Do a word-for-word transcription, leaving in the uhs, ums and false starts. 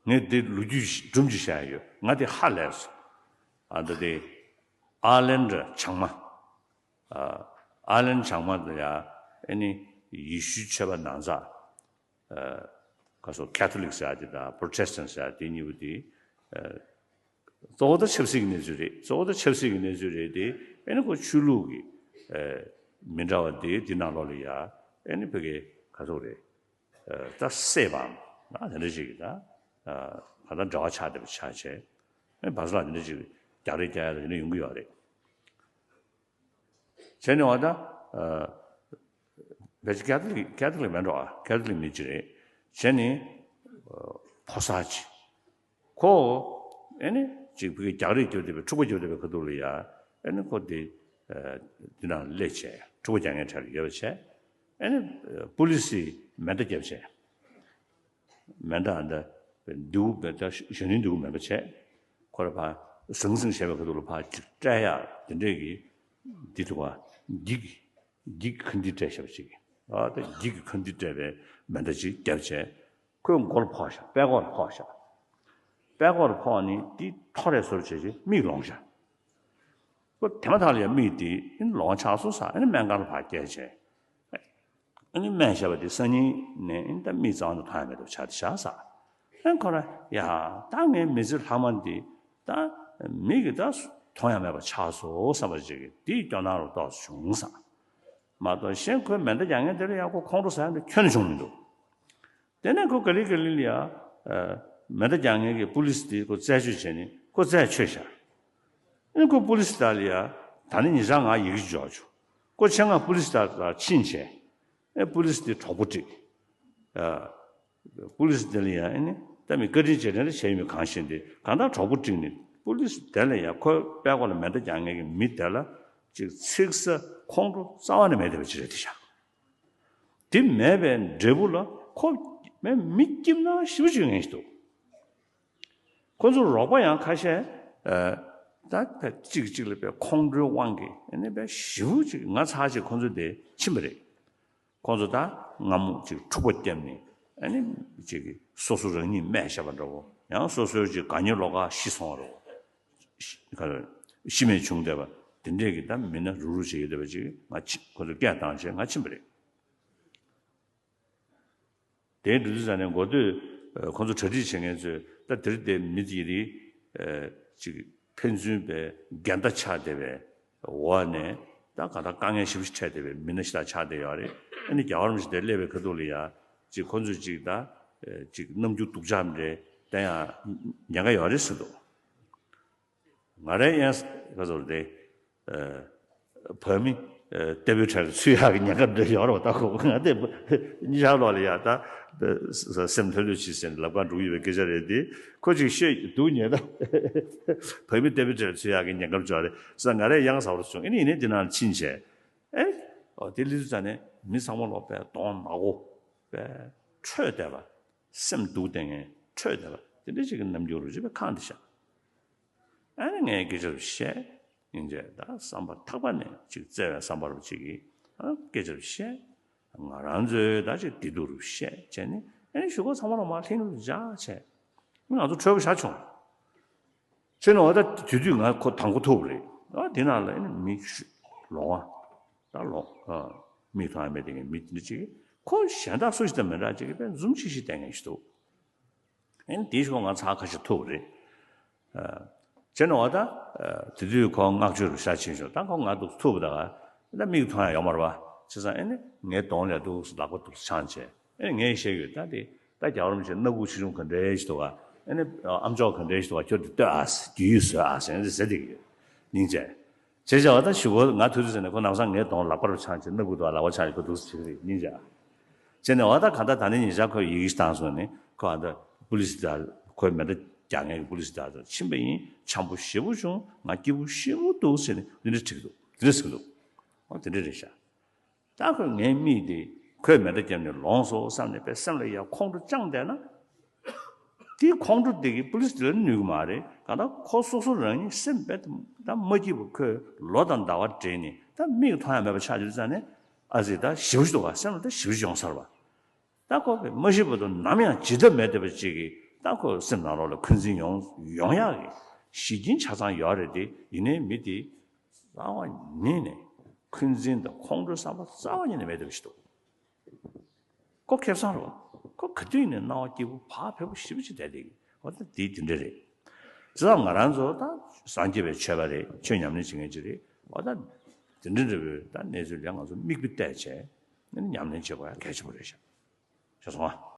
ངས་འདི་ལོ་རྒྱུས་སྒྲུང་ཅིག་བཤད་ཡོད། ང་དེ་ཧ་ལས་སོང་། ཨ་ད་དེ་ཨར་ལན་ཌ་བྱང་མ། ཨ་ཨར་ལན་ཌ་བྱང་མ་དེ་ཡ་ཨེ་ནི་ཡེ་ཤུའི་ཆོས་པ་ནང་ཚགས། ཨ་ག་སོ་ཁེ་ཐོ་ལིག་ཟེར་ཡ་དེ་དང་པྲོ་ཊེ་སི་ཊན་ཟེར་ཡ་དེ་གཉིས་པོ་དེ། ཨ་གཙོ་བོ་ད་ཆབ་སྲིད་ཀྱི་གནས་ཚུལ་རེད། གཙོ་བོ་ད་ཆབ་སྲིད་ཀྱི་གནས་ཚུལ་རེད་དེ། ཨེ་ནི་ཁོ་ཆོས་ལུགས་ཀྱི་ཨ་མི་འདྲ་བ་དེ་དེ་ནང་ལོགས་ལ་ཡ་ཨེ་ནི་ཕ་གི་ག་སོ་རེད། ད་སྲེད་པའམ་ན་དེ་འདྲ་ཞིག་གིས་ད་ག་ད་འབྲེལ་བ་ཆགས་བསྡད་པ་ཆགས་བྱས། ཨེ་བར་སོ་ལ་དེ་འདྲ་ཞིག་རྒྱག་རེས་རྒྱག་ཡ་ལ་དེ་འདྲ་ཡོང་གི་ཡོད་རེད། བྱས་ནས་འོ་ད་བེད་ཀ་ཐོ་ལིག་ཀ་ཐོ་ལིག་མེད་འགྲོ། ཨ་ཀ་ཐོ་ལིག་མི་གཅིག་རེད། བྱས་ནས་ཕོ་གསར་གཅིག་ཁོ་ཨེ་ནི་ཅིག་ཕ་གི་རྒྱག་རེས་རྒྱབ་བསྡད་པའི་འཁྲུག་པ་རྒྱབ་བསྡད་པའི་ཁ་ཐུག་ལ་ཡ་ཨེ་ནི་ཁོ་དེ་དེ་ནང་སླེབས་བྱས་འཁྲུག་པ་རྒྱག་མཁན་གྲས་ལ་ཡོད་པ་བྱས། ཨེ་ནི་པུ་ལི་སིས་མེ་མདའ་བརྒྱབ་བྱས། མེ་མདའ་འདི་མདུད་པའི་ད་གཞོན་ནུའི་མདུད་པ་མེད་པ་བྱས། ཁོ་ར་ཕར་ཟང་ཟིང་བྱས་པའི་ཁ་ཐུག་ལ་ཕར་ཅིག་སྤྲད་ཡག་དེ་འདྲས་ཀྱི་འདི་ཐུག་པ་འགྱིག་འགྱིག་ཁ་འདི་སྤྲད་བྱས་པ་ཅིག་ཨ་ད་འགྱིག་གི་ཁ་འདི་སྤྲད་པའི་མེ་མདའ་ཅིག་བརྒྱབ་བྱས། ཁོའི་མགོ་ལ་ཕོག་ཤག་པད་ཀོག་ལ་ཕོག་ཤག་པད་ཀོག་ལ་ཕོག་ནས་དེ་ཐོ་རེ་ཟུར་བྱས་ཀྱི་མིག་ལོང་ཤག་ཁོ་དེ་མ་ཐག་ལ་ཡ་མིག་དེ་ཨེ་ནི་ལོང་ཆགས་སོང་ཟེར། ཨེ་ནི་སྨན་ཁང་ལ་ཕར་བསྐྱལ་བྱས། ཨེ་ནི་སྨན་བཞག་པ་དེ་སང་ཉིན་ནས་ཨེ་ནི་ད་མིག་རྩ་བ་ནས་མཐོང་ཡ་མེད་དུ་ཆགས་ཏེ་བཞག་ཟེར། ཨེ་ནི་ཁོ་ར་ཡ་ད་ངའི་མི་ཚེ་ལྷག་མ་འདི་ད་མིག་གིས་ད་མཐོང་ཡ་མེད་པ་ཆགས་སོང་བསམ་པ་ཅིག་གིས་དེའི་སྐྱོ་སྣང་རུ་ཏོག་ཙམ་བྱུང་ཟེར། མ་གཏོགས་གཞན་ཁོའི་མེ་མདའ་རྒྱག་མཁན་དེ་ལ་ཡ་ཁོ་ཁོང་ཁྲོ་ཟ་ཡ་འདི་ཁྱོན་ནས་བྱུང་མི་འདུག་དེ་ནས་ཁོ་ག་ལེ་ག་ལེ་ལ་ཡ། ཨ་མེ་མདའ་རྒྱག་མཁན་གྱི་པུ་ལི་སི་དེ་ཁོ་རྩད་གཅོད་བྱས་ནས་ཁོ་རྩད་ཆོད་བཞག་ཨེ་ཁོ་པུ་ལི་སི་དེ་ལ་ཡ་ད་ནི་ཉེ་ཆར་ང་ཡི་གེ་འབྱོར་བྱུང་། ཁོ་ཆེད་མངགས་པུ་ལི་སི་དེ་ལ་ཕྱིན་བྱས། ཨེ་པུ་ལི་སི་དེ་གྲོགས་པོ་བསྒྲིགས། ཨ་པུ་ལི་སི་དེ་ལ་ཡ་ཨེ་ནི་ད་མི་བཀའ་དྲིན་རྗེས་དྲན་ལ་བྱས་ཡོད་མེད་གང་ཤེས་ཏེ། གང་ལྟར་གྲོགས་པོ་བསྒྲིགས་ནས་པུ་ལི་སི་དེ་ལ་ཡ་ཁོའི་པད་ཀོག་ལ་མེ་མདའ་རྒྱག་མཁན་གྱི་མི་དེ་ལ་ཅིག་ཚིག་ཟ་ཁོང་ཁྲོ་རྩ་བ་ནས་མེད་བསྡད་པ་ཅིག་རེད་དེ་ཤག་དེ་མེད་པའི་འབྲས་བུ་ལ་ཁོ་མི་སྐྱིད་སྣང་ཞེ་པོ་ཅིག་ཡོང་གི་འདུག་ཁོ་ཚོ་རོགས་པ་ཡང་ཁ་ཤས་ཨ་ད་གཅིག་གཅིག་ལ་དཔེ་ཁོང་ཁྲོའི་དབང་གིས་ཨ་ནི་དཔེ་ཞེ་པོ་ཅིག་ང་ཚར་ཅིག་ཁོ་ཚོ་དེ་ཕྱིན་པ་རེད། ཁོ་ཚོ་ད་སྔ་མོ་ཅིག་འཁྲུག་པ་བརྒྱབ་ནས་ཨ་ནི་ཅིག་སོ་སོ་རང་ཉིད་རྨས་བཞག་པ་འདྲ་བོ། ཡང་སོ་སོའི་ཅིག་དགའ་ཉེ་བློ་དགའ་ཤི་སོང་བ་འདྲ་བོ། ཤི་ག་རེ་ཤི་རྨས་བྱུང་བསྡད་པ་དེ་འདྲས་ཀྱི་ད་མི་སྣ་རུག་རུག་བྱེད་ཀྱི་བསྡད་པ་ཅིག་ང་ཕྱི་ཁོ་ཚོ་སྐད་བཏང་བྱས་ང་ཕྱིན་པ་རེད། དེའི་འགྲོ་དུས་ཙ་ནས་འགོ་སྟོད་ཁོང་ཚོ་གྲ་སྒྲིག་བྱེད་མཁན་ཚོས་ད་དེར་དེ་མི་དེ་རིགས་ཅིག་ཕན་ཚུན་པའི་འགལ་ཟླ་ཆགས་བསྡད་པའི་འོག་ནས་ད་ག་ད་དཀའ་ངལ་ཞེ་པོ་ཞིག་འཕྲད་བསྡད་པའི་མི་སྣ་ཞིག་ད་ཆགས་བསྡད་ཡོད་རེད། ཨ་ནི་རྒྱལ་བ་རིན་པོ་ཆེ་དེ་སླེབས་པའི་ཁ་ཐུག་ལ་ཡ་ཅིག་ཁོང་ཚོས་ཅིག་ད་ཅིག་རྣམ་འགྱུར་སྡུག་ཅག་འདྲ་བསྟན་ཡ་ཉེན་ཁ་ཡོད་རེད་ཟེར་འདུག་ང་རའི་ཡང་ག་ཚོད་དེ། བོད་མི་ལྟ་བུའི་གྲལ་དུ་ཚུད་ཡག་གི་ཉེན་ཁ་འདྲ་ཡོད་རེད་པ། ད་ཁོ་ང་དེ་ཉི་ཤར་ལོག་ལ་ཡ་ད་སེམས་ལྷོད་ལྷོད་བྱེད་ཟེར་ནས་ལབ་ག་འགྲོ་གི་ཡོད་པའི་སྐད་ཆ་རེད་དེ། ཁོ་ཅིག་ཤོད་འདུག་ཉེ་ད་བོད་མི་ལྟ་བུའི་གྲལ་དུ་ཚུད་ཡག་གི་ཉེན་ཁ་འདྲ་ཡོད་རེད་ཟེར། ང་རའི་ཡང་ཟ་བར་བྱུང་། ཨེ་ནི་ཡིན་ནའི་དེ་ནང་ཕྱིན་བྱས། ཨེ་ཨོ་དེ་ལི་ཚུ་ཙ་ནས་མི་ཚང་མ་ལོག་པའི་གདོང་ནག་པོ་པའི་ཁྲོས་བསྡད་པ། སེམས་སྡུག་བསྡད་མཁན་ཁྲོས་བསྡད་པ་དེ་འདྲ་ཅིག་གི་རྣམ་འགྱུར་རུ་ཅིག་པའི་ཁང་དེ་བཞག་ཨ་ནི་ངས་སྐད་ཆ་རུ་བཤད། སྙིང་རྗེ་ད་བསམ་པ་ཐག་པ་ནས་ཅིག་བརྩེ་བའི་བསམ་པ་རུ་ཅིག་གིས་ཨ་སྐད་ཆ་རུ་བཤད། ང་རང་ཚོའི་ད་ཅིག་བདེ་སྡུག་རུ་བཤད་བྱས་ནས་ཨ་ནི་གཞུག་གུ་ཚང་མ་ལ་མར་ལྷན་རྒྱས་རུ་འཇགས་བྱས། ང་ཚོ་གྲོལ་བ་བཞག་བྱུང་། བྱས་ནས་འོ་ད་དེ་དུས་ང་ཁོ་དང་པོ་ཐུག་པ་རེད། ཨ་དེ་ནང་ལ་ཨ་ནི་མི་ལོང་བ། ད་ལོ། ཨ། མིག་མཐོང་ཡ་མེད་དེ་ངའི་མི་དེ་འདྲ་ཅིག་གིས་ཁོ་གཞན་དག་སུ་ཞིག་དང་མི་འདྲ་ཅིག་གིས་དཔེ་འཛུམ་ཆི་ཆི་བསྡད་མཁན་ཞིག་འདུག་ཨེ་དེའི་ཞོར་ང་ཚར་ཁ་ཤས་ཐུག་པ་རེད། ཨ། བྱས་ནས་འོ་ད། ཨ། དེ་དུས་ཁོ་བསྔགས་བརྗོད་རུ་ཤ་ཆེན་ཞིག་ད་ཁོ་ང་འདུག་ཐུག་པ་ད་ག་ད་མིག་མཐོང་ཡ་ཡོད་མ་རེད་པ། བྱས་ཙང་ཨེ་ནི་ངའི་གདོང་ལ་འདུག་ལག་པ་འདུག་འཆང་བྱས། ཨེ་ངས་བཤད་ཡོད་ད་དེ། ད་རྒྱལ་བ་རིན་པོ་ཆེ་སྣ་ཁུག་ཆེ་ཆུང་ག་འདྲའི་ཞིག་འདུག་ག་ཨེ་ནི་ཨམ་ཅོག་ག་འདྲའི་ཞིག་འདུག་ག་ཁྱོད་དེ་ལྟོས་ཨ་ཟེར། རྒྱུས་ཡོད་བཟོས་ཨ་ཟེར་ཟེར་བསྡད་ཀྱི་ཡོད། སྙིང་རྗེ། བྱས་བྱས་པ་ད་གཞུག་གུ་ང་ཐུག་དུས་ཟེར་ནས་ཁོ་ལམ་སང་ངའི་གདོང་ལག་པ་རུ་འཆང་བྱས་སྣ་ཁུག་འདུག་ལག་པ་འཆང་བྱས་ཁོ་འདུག་སེ་བྱེད་ཀྱི་རེད། སྙིང་རྗེ། བྱས་ནས་འོ་ད་གང་ལྟར་ད་ནི་ཉེ་ཆར་ཁོས་ཡི་གེ་ཞིག་བཏང་སོང་ནས་ཁོ་ཨ་ད་པུ་ལི་སི་དང་ཁོའི་མེ་མདའ་རྒྱག་མཁན་གྱི་པུ་ལི་སི་དང་ཕྱིན་པ་ཡིན། འཆམ་པོ་ཞེ་པོ་བྱུང་། ང་སྐྱིད་པོ་ཞེ་པོ་འདུག་ཟེར་ནས་འདི་འདྲ་བྲིས་འདུག་འདི་འདྲ་ཟེར་གྱི་འདུག་འོ་དེ་འདྲ་རེད་ཤག་ད་ཁོས་ངའི་མིག་དེ་ཁོས་མེ་མདའ་བརྒྱབ་ནས་ལོངས་སོ་བསམ་ནས་པའི་སེམས་ལ་ཡ་ཁོང་ཁྲོ་བཅངས་བསྡད་ན། དེའི་ཁོང་ཁྲོ་དེ་གིས་པུ་ལི་སི་དེ་ལ་ནུས་ཀྱི་མ་རེད། གང་ལྟར་ཁོ་སོ་སོ་རང་ཉིད་སེམས་དཔེ་ད་མ་སྐྱིད་པ་ཁོས་ལོ་དང་ཟླ་བ་སྦྲེལ་ནས་ད་མིག་མཐོང་ཡ་མེད་པ་ཆགས་ཡོད་ཙང་ནས་ཨ་ཙི་ད་ཞེ་པོ་ཞིག་འདུག་ག་སེམས་ལ་ད་ཞེ་པོ་ཞིག་ཡོང་ཚར་བ། ད་ཁོ་གིས་མ་ཤི་བར་དུ་ནམ་ཡང་བརྗེད་ཐབས་མེད་བསྡད་པ་ཅིག་གིས་ད་ ཨ་ཁོ་སེམས་ནང་ལོགས་ལ་འཁོན་འཛིན་ཡོང་ཡོང་ཡག་གི་གཞི་རྐྱེན་ཆ་ཚང་ཡོད་རེད་དེ། ཡིན་ནའི་མི་དེ་རྩ་བ་ཉིད་ནས་འཁོན་འཛིན་དང་ཁོང་ཁྲོའི་བསམ་པ་རྩ་བ་ཉིད་ནས་མེད་བསྡད་པ་ཞིག་འདུག་ཁོ་ཁེ་བཟང་རེད་བ། ཁོ་ག་དུས་ཡིན་ནའི་སྣང་བ་སྐྱིད་པོ་བག་ཕེབས་པོ་ཞེ་པོ་ཅིག་བསྡད་བསྡད་ཀྱི། འོ་ད་དེ་དེ་འདྲ་རེད། བྱས་ཙང་ང་རང་ཚོ་ད་སངས་རྒྱས་པའི་ཆོས་པ་རེད། ཆོས་ཉམས་ལེན་བྱེད་མཁན་ཅིག་རེད། འོ་ད་དེ་འདྲ་འདྲ་བོའི་ད་གནས་ཚུལ་ལ་ང་ཚོ་མིག་དཔེ་བལྟས་བྱས་ཉམས་ལེན་བྱེད་དགོས་ཡ་གལ་ཆེན་པོ་རེད་ཤག་ཤེས་སོང་ང་།